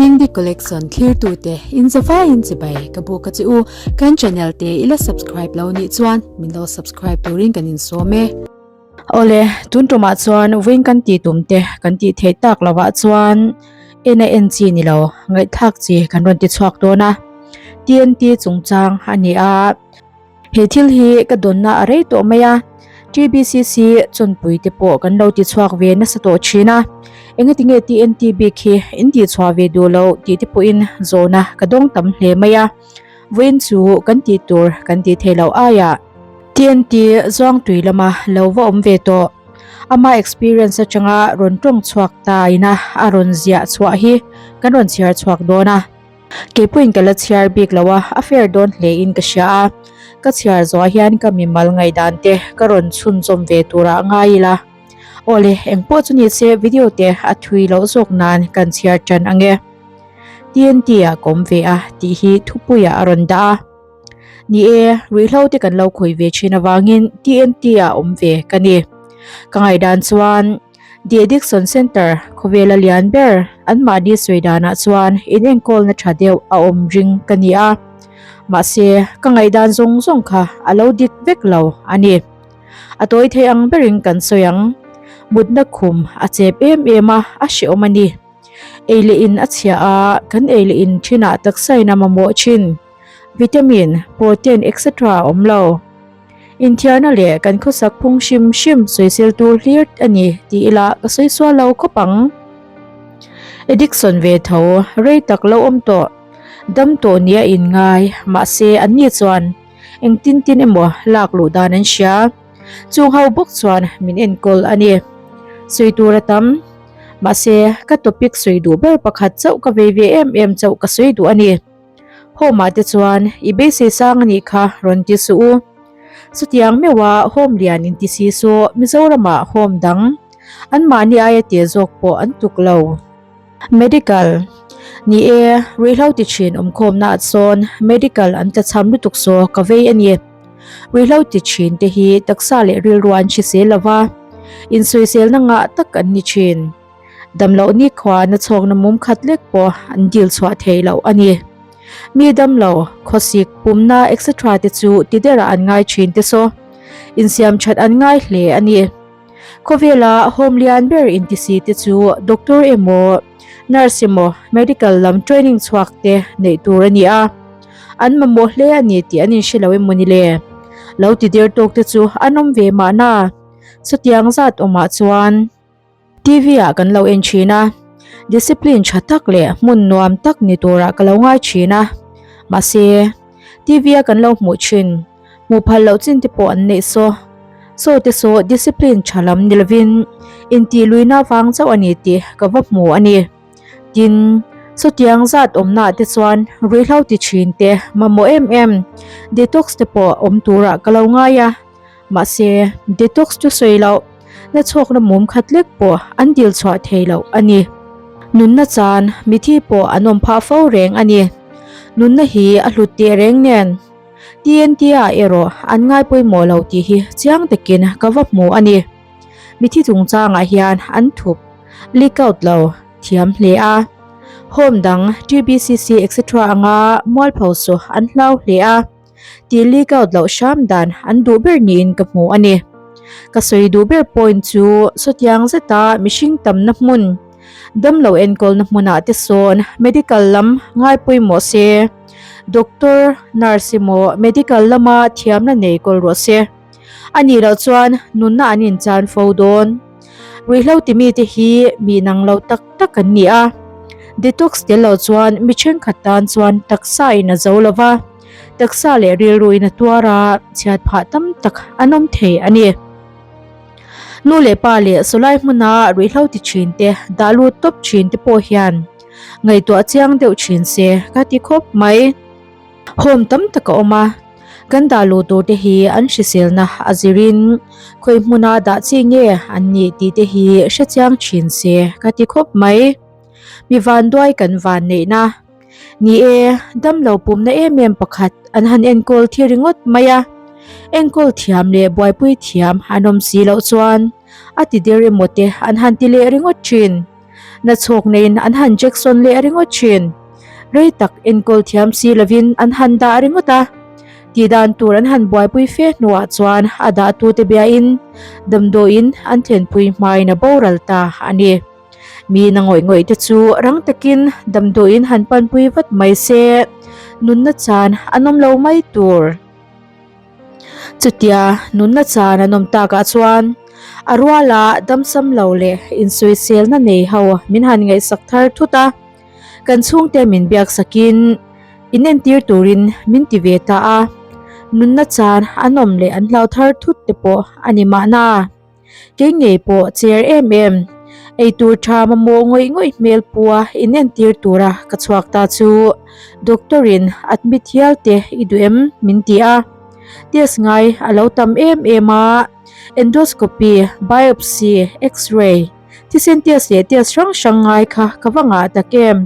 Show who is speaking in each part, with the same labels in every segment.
Speaker 1: Dingdi Collection thlirtute in zavaiin chibai ka buk a che u. Kan channel te i la subscribe lo nih chuan min lo subscribe turin kan insawm e.
Speaker 2: Awle, tun tumah chuan vawiin kan tih tum te kan tih theih tak lovah chuan en a en chi ni lo, ngaihthlak chi kan rawn ti chhuak dawn a. TNT chungchang a ni a. He thil hi ka dawnna a rei tawh mai a, TBCC chawnpui te pawh kan lo ti chhuak ve nasa tawh thin a, engatinge TNT bik hi in tih chhuah ve duh loh tih te pawhin zawhna ka dawng tam hle mai a, vawiin chu kan tih tur kan tih theih loh aiah TNT Zuangtui lama lo va awm ve tawh. Ama experience atanga rawn tawng chhuak ta ina a rawn ziah chhuah hi kan rawn chhiar chhuak dawn a. Keipawhin ka la chhiar bik lo a, a fair dawn hle in ka hria a, ka chhiar zawh hian ka mimal ngaihdan te ka rawn chhunzawm ve turah ngai ila. Awle, engpawh chu ni se video te a thui loh zawk nan kan chhiar tan ange. TNT ah ka awm ve a tih hi thupuiah a rawn dah a. Ni e, ruihhlo te kan lo khawih ve thin avangin TNT ah awm ve ka ni. Ka ngaihdan chuan The Addiction Centre khawvela lian ber anmahni sawi danah chuan inenkawlna tha deuh a awm ring ka ni a. Mahse, ka ngaihdan zawng zawng kha a lo dik vek lo a ni. A tawi thei ang berin kan sawi ang. Mutna khum a chep em em a, a hrehawm a ni. Ei leh in a chhia a, kan ei leh in thinah taksa in a mamawh thin. Vitamin, protein etc a awm lo. Inthiarna leh kan khawsak phung hrim hrim sawisel tur hlir a ni tih ila ka sawi sual lo khawp ang. Addiction ve tho rei tak lo awm tawh, dam tawh nia inngai, mahse anni chuan engtin tin emaw lak luh dan an hria. Chung ho bawk chuan min enkawl a ni. Sawi tur a tam, mahse ka topic sawi duh ber pakhat chauh ka vei ve em em chauh ka sawi duh a ni. Home ah te chuan i beisei sang a nih kha rawn ti suh u. Chutiang meuha home lian in ti si saw Mizoramah home dang anmahni aia te zawk pawh an tuk lo. Medical, Ni e, ruihhlo ti thin awmkhawmna ah sawn medical an tlachham lutuk saw ka vei a ni. Ruihhlo ti thin te hi taksa leh rilru an hrisel lova, insawiselna ngah tak an ni thin. Damloh nikhua na chhawkna mum khat lek pawh an dil chhuah theih loh a ni. Mi damlo, khawsik, pumna etc te chu ti derah an ngai thin te saw. Insiam that an ngai hle a ni. Khawvela home lian ber intisi te chu doctor emaw, nurse emaw, medical lam training chhuak te neih tur a ni a. An mamawh hle a ni tih an inhre lo emaw ni le? Lo ti der tawk te chu an awm ve mahna. Chutiang zat awmah chuan. TV ah kan lo en thin a, discipline tha tak leh hmun nuam tak ni turah ka lo ngai thin a, mahse TV a kan lo hmuh thin, hmuh phal loh chin te pawh an neih saw, saw te saw discipline tha lam ni lovin intih luihna vang chauh a ni tih ka va hmu a ni. Tin, sawtiang zat awmna ah te chuan ruihhlo ti thin te mamawh em em detox te pawh awm turah ka lo ngai a. Mahse, detox chu sawi loh, na chhawkna mum khat lek pawh an dil chhuah thei loh a ni. Nunna chan mithi pawh an awm phah fo reng a ni. Nunna hi a hlut teh reng nen. TNT ah erawh an ngai pawimawh lo tih hi chiang takin ka va hmu a ni. Mithi chungchangah hian an thup, leak out lo, thiam hle a. Home dang, TBCC etc anga mualpho chu an hlau hle a. Tih leak out loh hram dan an duh ber niin ka hmu a ni. Ka sawi duh ber point chu sawtiang zeta mihring tamna hmun, damlo enkawlna hmunah te sawn medical lam ngai pawimawh se, doctor, nurse emaw medical lama thiamna nei kawl rawh se. A nih loh chuan nunna an inchan fo dawn. Ruihhlo ti mite hi mi nang lo tak tak an ni a, detox tel lo chuan mi thenkhat tan chuan taksa in a zo lo va, taksa leh rilru in a tuar a, chhiat phah tam tak an awm thei a ni. Nu leh pa leh sawlai hmuna ruihhlo ti thin te, dah lut tawp thin te pawh hian ngaihtuah chiang deuh thin se ka ti khawp mai. Home tam tak a awm a, kan dah luh tur te hi an hriselna a zirin khawi hmuna dah chi nge an nih tih te hi hre chiang thin se ka ti khawp mai. Mi vanduai kan van neihna ni e, damlo pumna em em pakhat an han enkawl thi ringawt mai a, enkawl thiam leh buaipui thiam an awm si loh chuan a ti der emaw te an han ti leh ringawt thin. Nachhawk neiin an han Jackson leh ringawt thin. Rei tak enkawl thiam si lovin an han dah ringawt a. Tihdan tur an han buaipui fe hnuah chuan a dahtute biain damdawiin an thlenpui hmain a boral ta a ni. Mi na ngawih ngawih te chu rang takin damdawiin han panpui vat mai se, nunna chan an awm lo mai tur. Chutia nunna chan an awm takah chuan a ruala damsam lo leh insawiselna nei ho min han ngaihsak thar thut a, kan chhungte min biak sakin inentir turin min ti ve ta a, nunna chan an awm leh an hlau thar thut te pawh a ni mahna. Kei ngei pawh cher em em, eitur tha mamawh ngawih ngawih hmel pua inentir tura ka chhuak ta chu doctor in admit hial te i duh em min ti a. Test ngai a lo tam em em a, endoscopy, biopsy, x-ray, thisen test leh test hrang hrang ngai kha ka va ngah tak em.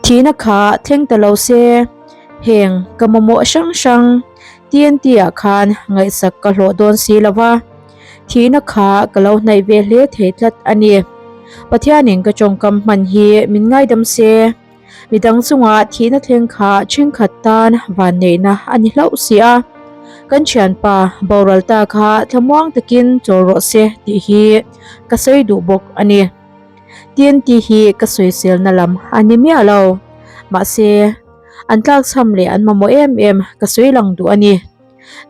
Speaker 2: Thihna kha thleng ta lo se, heng ka mamawh hrang hrang TNT ah khan ngaihsak ka hlawh dawn si lo va. Thihna kha ka lo hnaih ve hle thei tlat a ni. Pathianin ka tawngkam hman hi min ngaidam se, midang chunga thihna thleng kha thenkhat tan vanneihna a ni hlauh si a. Kan thianpa boral ta kha thlamuang takin chawl rawh se tih hi ka sawi duh bawk a ni. TNT hi ka sawiselna lam a ni miah lo. Mahse, an tlakchham leh an mamawh em em ka sawi lang duh a ni.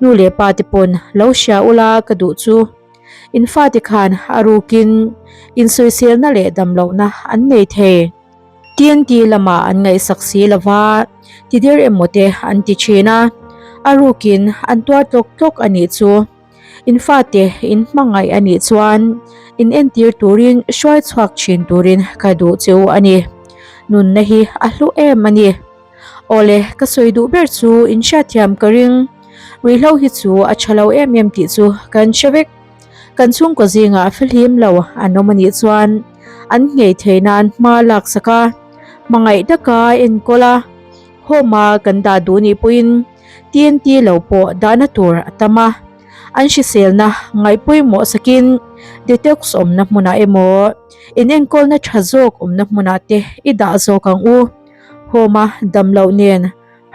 Speaker 2: Nu leh pa te pawn lo hria ula ka duh chu in fate khan a rukin insawiselna leh damlohna an nei thei. TNT lamah an ngaihsak si lova tidir emaw te an ti thin a, a rukin an tuar tlawk tlawk a nih chu. In fate in hmangaih a nih chuan in entir turin hruai chhuak thin turin ka duh che u a ni. Nunna hi a hlu em a ni. Awle, ka sawi duh ber chu in hriatthiam ka ring. Ruihhlo hi chu a tha lo em em tih chu kan hre vek. Kan chhungkaw zingah fihlim lo an awm a nih chuan an nghei thei nan hma lak sak a, hmangaih taka enkawl a, home a kan dah duh nih pawhin TNT lo pawh dahna tur a tam a. An hriselna ngaihpawimawh sakin detox awmna hmunah emaw inenkawlna tha zawk awmna hmunah te i dah zawk ang u. Home-a dam loh nen,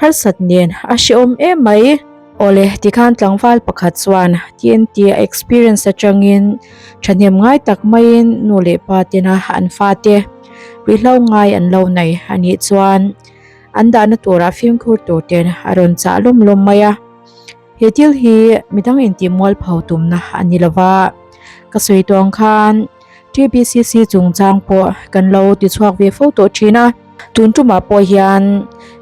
Speaker 2: harsat nen a hrehawm em mai. Awle, tikhan tlangval pakhat chuan TNT a experience atangin thahnem ngai tak maiin nu leh pa tena an fate ruihhlo ngai an lo nei a nih chuan an dahna turah fimkhur tur ten a rawn chah lawm lawm mai a. He thil hi midang intih mualpho tumna a ni lova, ka sawi tawh ang khan TBCC chungchang pawh kan lo ti chhuak ve fo tawh thin a. Tun tumah pawh hian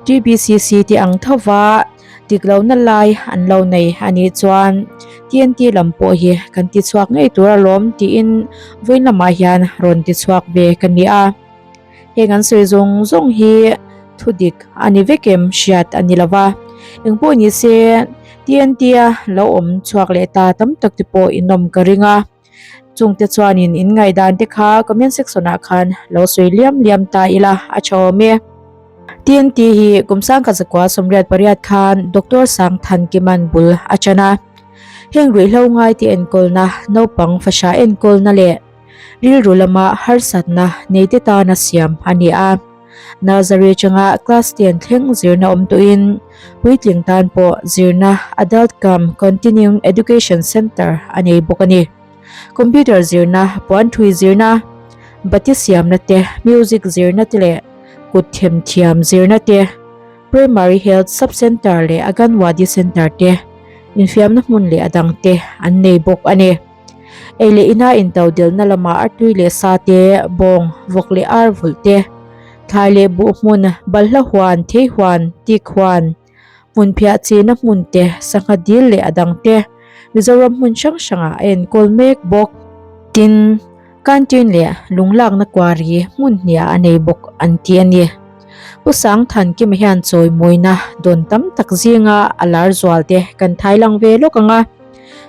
Speaker 2: TBCC te ang thova dik lohna lai an lo nei a nih chuan TNT lam pawh hi kan ti chhuak ngei tur alawm tiin vawiin lamah hian rawn ti chhuak ve ka ni a. Heng an sawi zawng zawng hi thu dik a ni vek em hriat a ni lo va, engpawh ni se TNT a lo awm chhuak leh ta tam tak te pawh in awm ka ring a, chungte chuanin in ngaihdan te kha comment section ah khan lo sawi liam liam ta ila a tha awm e. TNT hi kum sangkhat zakua 88 khan Doctor Sangthankiman bul a tan a, heng ruihhlo ngaite enkawlna naupang fahra enkawlna leh Rilru lama harsatna neite tana siam a ni a. Nursery atanga class ten thleng zirna awm tawhin puitling tan pawh zirna Adult cum Continuing Education Centre a nei bawk a ni. Computer zirna, puanthui zirna, bati siamna te, music zirna te leh kut themthiam zirna te, Primary Health Sub-Centre leh Aganwadi Centre te, infiamna hmun leh a dangte an nei bawk a ni. Ei leh ina intodelhna lamah artui leh sa te, bawng, vawk leh ar vulh te, thlai leh buh hmun, balhla huan, thei huan, tik huan, hmun phiah china hmun te, sangha dil leh a dang te Mizoram hmun hrang hrangah a enkawl mek bawk. Tin, canteen leh lunglakna kuari hmun hniah a nei bawk an ti a ni. Pu Sangthankima hian chawimawina dawn tam tak zinga a lar zual te kan thai lang ve lawk ang a.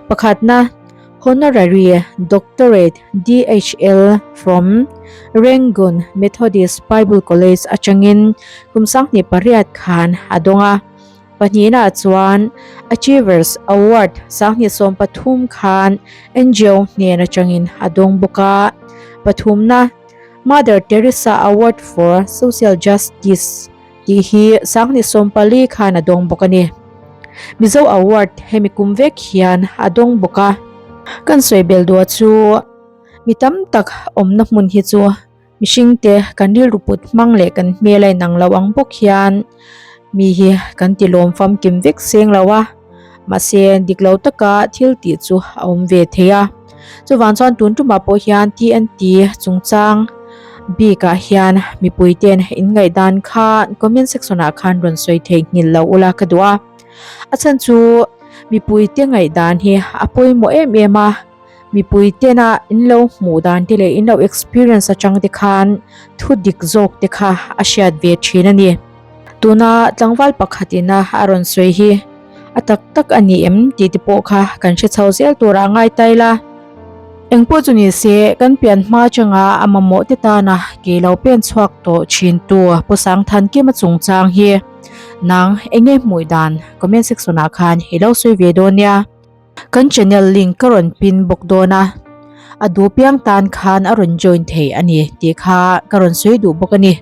Speaker 2: Pakhatna, Honorary Doctorate, DHL, from Rangoon Methodist Bible College atangin kum 28 khan a dawng a. Pahnihnaah chuan Achievers Award 2013 khan NGO hnen atangin a dawng bawk a. Pathumna. Mother Teresa Award for Social Justice tih hi 2014 khan a dawng bawk a ni. Mizo Award hemi kum vek hian a dawng bawk a. Kan sawi bel duah chu mi tam tak awmna hmun hi chu Mihringte kan rilru put hmang leh kan hmel a inang lo ang bawk hian mi hi kan ti lawm famkim vek seng lo a, mahse dik lo taka thil tih chu a awm ve thei a. Chuvang chuan tun tumah pawh hian TNT chungchang bikah hian mipuite'n inngaihdan kha comment section ah khan rawn sawi thei nghilh lo ula ka duh a. A chhan chu mipuite ngaihdan hi a pawimawh em em a. Mipui tena in lo hmuh dan te leh in lo experience atang te khan thu dik zawk te kha a hriat ve thin a ni. Tuna tlangval pakhat ina a rawn sawi hi a tak tak a ni em tih te pawh kha kan hre chho zel tur ah ngai ta ila. Engpawh chu ni se kan pian hma atanga a mamawh te tana ke lo pen chhuak tawh thin tu Pu Sangthankima chungchang hi nang enge hmuih dan comment section ah khan i lo sawi ve dawn nia. Kan channel link ka rawn pin bawk dawn a, a duh piang tan khan a rawn join thei a ni tih kha ka rawn sawi duh bawk a ni.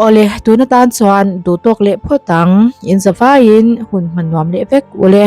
Speaker 2: Awle, tun atan chuan duh tawk leh phawt ang, in zavaiin hun hman nuam leh vek ule.